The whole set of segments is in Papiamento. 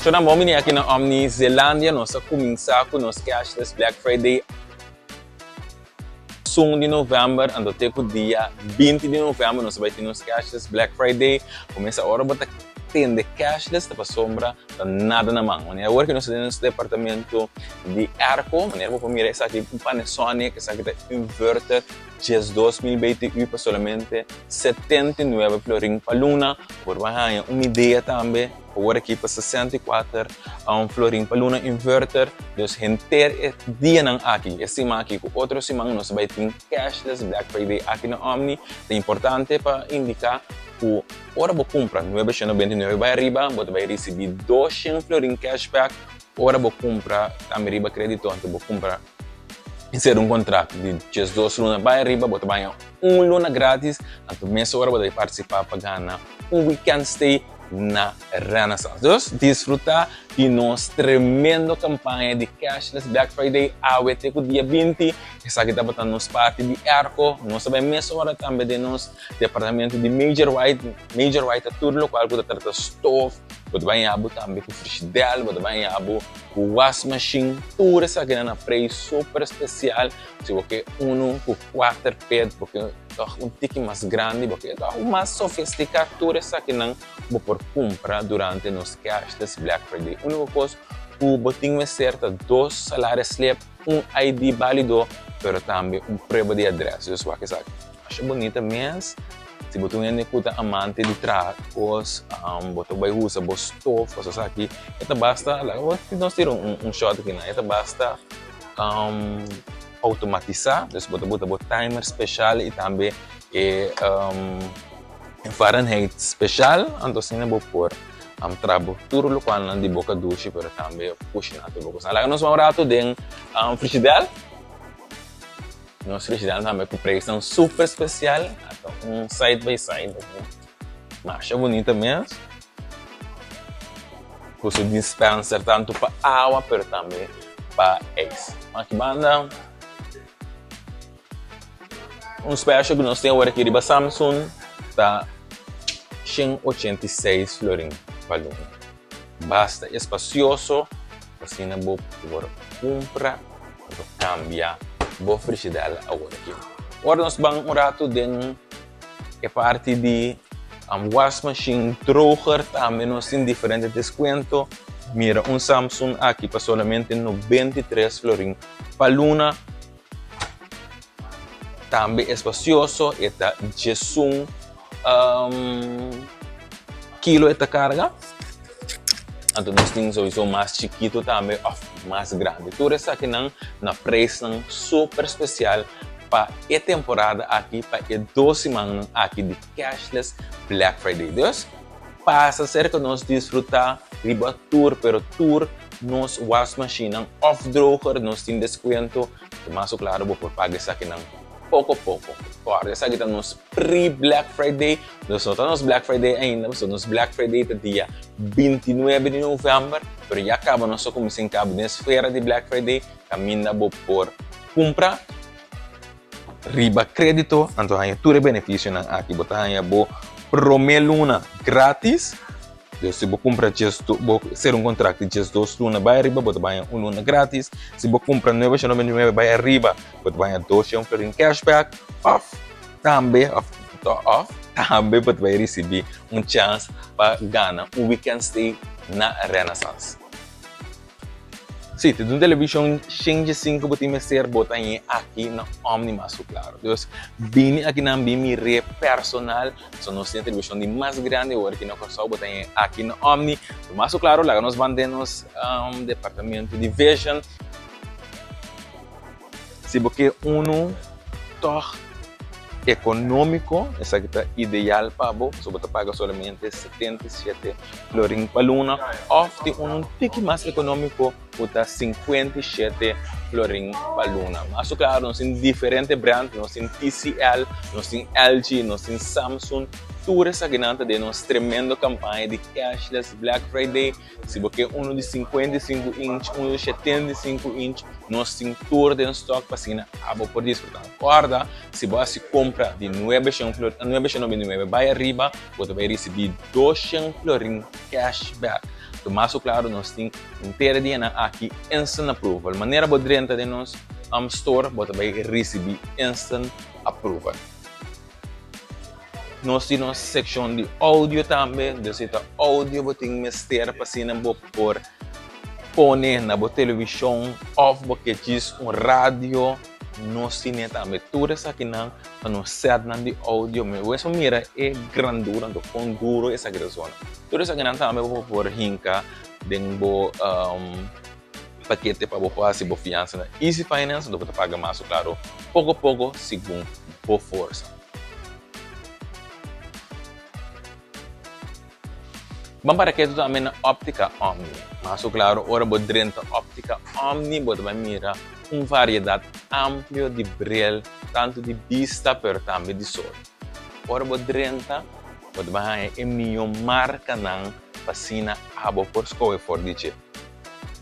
Shona bon bini aki na Omni Zeelandia. Nos a kuminsá ku nos Cashless Black Friday 1 di novèmber, anto te ku dia 20 di novèmber nos a bai tin nos Cashless Black Friday. Kuminsá ora bo ta tende cashless ta pasobra ta nada na man. Manera awor ku nos ta den nos departamento di airco, manera bo por mira esaki un Panasonic, esaki ta inverter 12.000 BTU pa solamente 79 florin pa luna. Bo por bai haña un Midea tambe awor aki pa 64 florin pa luna inverter. Dus henter e dianan aki, e siman aki ku otro siman nos bai tin cashless Black Friday aki na Omni. Ta importante pa indiká ku ora bo kumpra 999 bai ariba bo ta bai risibí 200 florin cashback. Ora bo kumpra tambe riba kredito anto bo kumpra ser un kontrakt di 12 luna bai ariba bo ta baña un luna gratis, anto mesora bo ta partisipá pa gana un weekend stay na Renaissance. Dus disfrutá di nos tremendo kampaña di Cashless Black Friday awe te ku dia 20. Esaki tabata nos parti di airco. Nos ta bai mesora tambe den nos departamento di Major White. Major White ta tur lokual ku ta trata stof. Bo ta baña bo tambe ku frigidèr, bo ta baña bo ku wasmashin. Tur esakinan na preis super spesial. Si bo ke unu ku kuater pet, bo ke tòg un tiki mas grandi, bo ke tòg un mas sofistiká, tur esakinan bo por kumpra durante nos Cashless Black Friday. Úniko kos ku bo tin mester ta dos salarisslip, un ID bálido, pero tambe un prueba di adrès. Dus wak esaki masha bunita mes. Si bo ta un hende ku ta amante di traha kos, bo ta bai usa bo stof, pasobra esaki e ta basta, laga bo nos tira un shòt aki nan, e ta basta automatisá, dus bo ta buta bo timer speshal i tambe e Fahrenheit speshal, anto asina bo por traha bo tur lokualnan di boka dushi pero tambe kushiná tur bo kosnan. Laga nos bai un ratu den frishidèl. Nos frishidèl tambe ku preisnan super spesial, ata un side by side masha bunita mes. Ku su dispenser tantu pa awa pero tambe pa ijs. Aki banda un special ku nos tin awor aki riba Samsung ta 186 florin pa luna. Basta espasioso asina bo por kumpra bo kambia bo frishidèl awor aki. Ora nos ban un ratu den e parti di wasmachine, droger tambe nos tin diferente descuento. Mira un Samsung aki pa solamente 93 florin pa luna. Tambe espacioso, e ta 11 kilo e ta carga. Anto nos tin sowieso mas chikito tambe of mas grandi. Tur esakinan na prijsnan super special pa e temporada aki, pa e dos simannan aki di Cashless Black Friday. Dus, pasa serka nos disfruta riba tur, pero tur nos wasmachinenan of droger nos tin descuento. Mas o claro bo por paga esakinan poko poko. Kòrda esaki ta nos pre-Black Friday. Nos no ta nos Black Friday ainda, pasobra nos Black Friday ta dia 29 di novèmber, pero ya kaba nos a kuminsá enkaba den esfera di Black Friday kaminda bo por kumpra riba krédito, anto haña tur e benefisionan aki. Bo ta haña bo promé luna grátis. Dus si bo kumpra djes bo sera un kontrakt di 12 luna bai ariba, bo ta baña un luna grátis. Si bo kumpra 999 bai ariba, bo ta baña 200 florin cashback. Òf tambe, òf òf tambe bo ta bai risibí un chans pa gana un weekend stay na Renaissance. Sí, te un televishon 105 bo tin mester, bo ta hañ'é aki na Omni mas ku klaro. Dus, bini akinan, bin mir'é personal. So nos tin e televishon di mas grandi awor aki na Kòrsou, bo ta hañ'é aki na Omni. So mas ku klaro, laga nos ban den nos departamento di Vision. Si bo ke unu tòg ekonómiko, esaki ta ideal pa bo, pasobra bo ta paga solamente 77 florin pa luna, òf tin unu un tiki mas ekonómiko ku ta 57 florin pa luna. Mas ku klaro nos tin diferente brand, nos tin TCL, nos tin LG, nos tin Samsung, tur esakinan ta den nos tremendo kampaña di Cashless Black Friday. Si bo ke unu di 55 inch, unu di 75 inch, nos tin tur den stock pa asina abo por disfruta. Kòrda, si bo hasi kompra di 999 bai ariba, bo ta bai risibí 200 florin cashback. Anto mas ku klaru nos tin henter e dianan aki instant approval. Manera bo drenta den nos store bo ta bai risibí instant approval. Nos tin nos sekshon di audio tambe, dus si ta audio bo tin mester pa asina bo por pone na bo televishon òf bo ke djis un radio, nos tine tambe. Tur esakinan ta nos sètnan di audio. Mi wes por mira e grandura anto kon duro esaki ta sona. Tur esakinan tambe bo por hinka den bo pakete pa bo por hasi bo fiansa na Easy Finance, anto bo ta paga mas o klaro poko poko segun bo forsa. Ban para ketu tambe na Optica Omni. Mas o klaro ora bo drenta Optica Omni bo ta bai mira un variedat amplio di bril tantu di bista pero tambe di sol. Ora bo drenta bo ta bai haña e mihó markanan pa asina abo por skohe for di dje.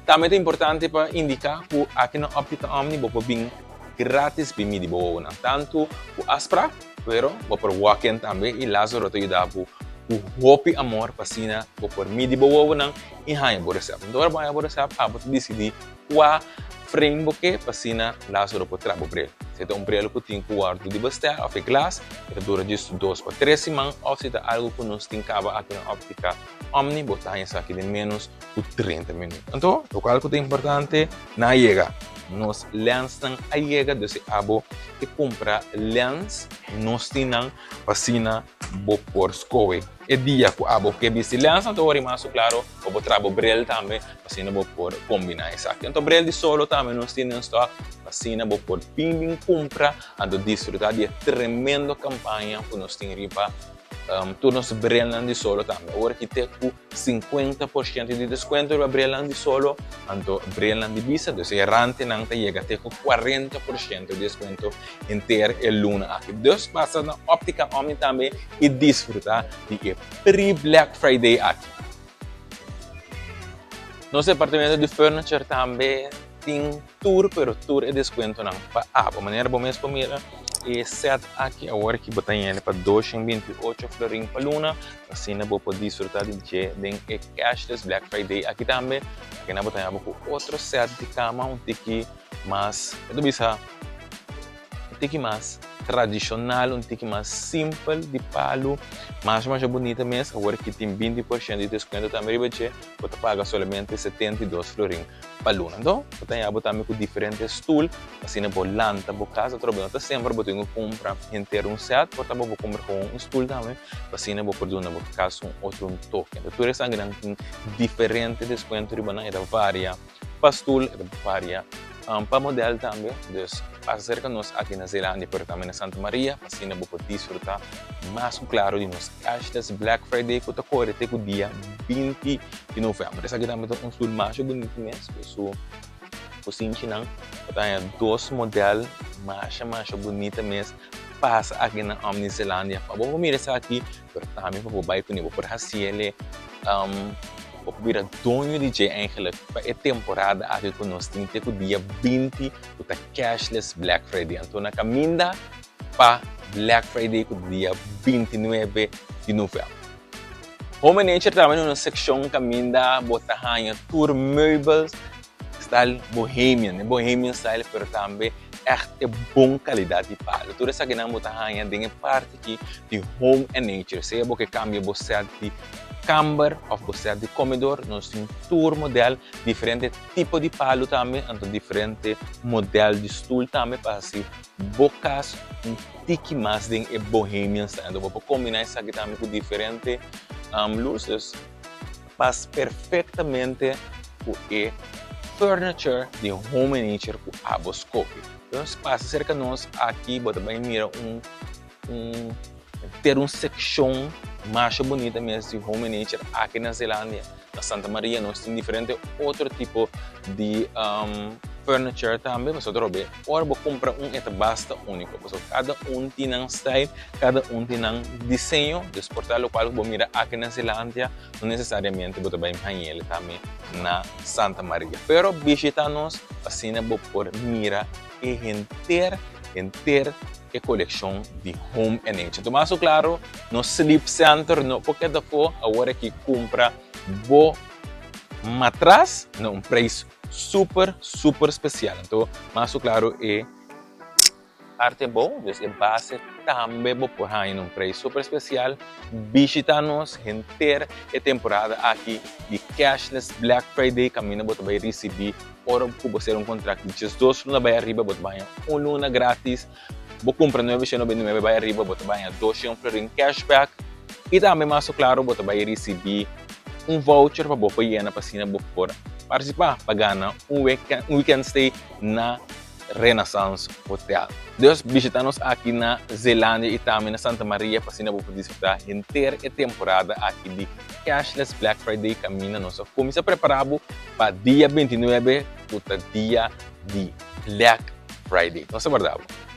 Tambe ta importante pa indiká ku aki na Optica Omni bo por bin gratis bin midi bo wowonan, tantu ku afsprak, pero bo por walk in tambe i Lazaro ta yuda bo ku hopi amor pa asina bo por midi bo wowonan i haña bo resèpt. Enton ora bo haña bo resèpt abo ta disidí kua frame bo ke pa asina Lazaro por traha bo bril. Si ta un bril ku tin ku wòrdu di bestèl òf e glas e ta dura djis dos pa tres siman òf si ta algu ku nos tin kaba aki na Optica Omni bo ta haña esaki den ménos ku 30 minüt. Anto, lokual ku ta importante, nan a yega. Nos lènsnan a yega, dus si abo ke kumpra lèns, nos tin nan pa asina bo por skohe. E dia ku abo ke bisti lèns, anto ora mas ku klaro bo por traha bo bril tambe pa asina bo por kombiná esaki. Anto bril di solo tambe nos tin den stòk pa asina bo por bin bin kumpra, anto disfrutá di e tremendo kampaña ku nos tin riba Tur nos brelnan di solo tambe. Awor aki te ku 50% di deskuento riba brelnan di solo, anto brelnan di bisa, dus e rantenan ta yega te ku 40% di deskuento henter e luna aki. Dus pasa na Optica Omni tambe i disfruta di e pre-Black Friday aki. Nos departamento di furniture tambe tin tur pero tur e descuentonan pa abo. Manera bo mes por mira e set aki awor ki bo ta yende pa 228 florin pa luna. Asina bo por disfruta di dje den e cashless Black Friday aki tambe. Akina bo ta yaba ku otro set di kama un tiki mas, bo ta bisa un tiki mas tradishonal, un tiki mas simpel di palu. Masha masha bunita mes. Awor ki tin 20% di descuento tambe riba dje, bo ta paga solamente 72 florin. pa luna. Anto, bo ta haña bo tambe ku diferente stul, asina bo lanta bo kas atrobe. No ta semper bo tin ku kumpra henter un sèt, por ta bo por kumpra komo un stul tambe, pa asina bo por duna bo kas un otro un toke. Anto tur esakinan tin diferente deskuento riba nan, e ta varia pa stul, e ta varia pa modèl tambe. Dus pasa serka nos aki na Zeelandia pero tambe na Santa Maria, pa asina bo por disfruta mas ku klaro di nos cashless Black Friday ku ta kore te ku dia 20 di november. Esaki tambe ta un stoel masha bunito mes ku su kusinchinan. Bo ta haña dos model masha masha bunita mes pasa aki na Omni Zeelandia. Pa bo por mira esaki pero tambe pa bo bai kuné. Bo por hasi el bo por bira doño di dje eigenlijk pa e temporada aki ku nos tin te ku dia 20 ku ta cashless Black Friday. Anto na kaminda pa Black Friday ku ta dia 29 di november. Home and Nature tambe na un sekshon kaminda bo ta haña tur meubels style bohemian, e bohemian style pero tambe ègt e bon kalidat di palu. Tur esakinan bo ta haña den e parti aki di Home and Nature. Sea bo ke kambia bo sèt di kamber òf bo sèt di komedor, nos tin tur modèl, diferente tipo di palu tambe, anto diferente modèl di stul tambe pa hasi bo kas un tiki mas den e bohemian style. Enton bo por combina esaki tambe cu diferente luz, dus pas perfectamente cu e furniture di Home and Nature cu abo scoge. Dus pasa cerca nos aki bo ta bay mira un un henter un seccion masha bunita mes di Home and Nature aki na Zeelandia. Na Santa Maria nos tin diferente otro tipo di furniture tambe, pasobra atrobe ora bo kumpra un e ta basta úniko, pasobra kada un tin nan style, kada un tin nan diseño, dus por ta lokual ku bo mira aki na Zeelandia no nesesariamente bo ta bai hañ'el tambe na Santa Maria. Pero bishita nos pa asina bo por mira e henter henter e kolekshon di Home and Nature. Tuma su klaro, nos Sleep Center no por keda afó, awor aki kumpra bo. Matras na un prijs super, super special. Anto, mas claro e arte bom, dus e base tambe bo por haña un prijs super special. Bishita nos henter e temporada aki di Cashless Black Friday, kaminda bo ta bai risibí ora ku bo sera un kontrakt di 12 luna bai ariba, bo ta bai un luna gratis. Bo kumpra 999 bai ariba, bo ta bai 200 florin cashback. I tambe, mas klaro, bo ta bai risibí un voucher pa bo yena pa asina bo por partisipá pa gana un weekend stay na Renaissance Hotel. Dus bishita nos aki na Zeelandia i tambe na Santa Maria pa asina bo por disfrutá henter e temporada aki di Cashless Black Friday, kaminda nos a kuminsá prepará pa dia 29, ku ta dia di Black Friday. Nos ta warda bo.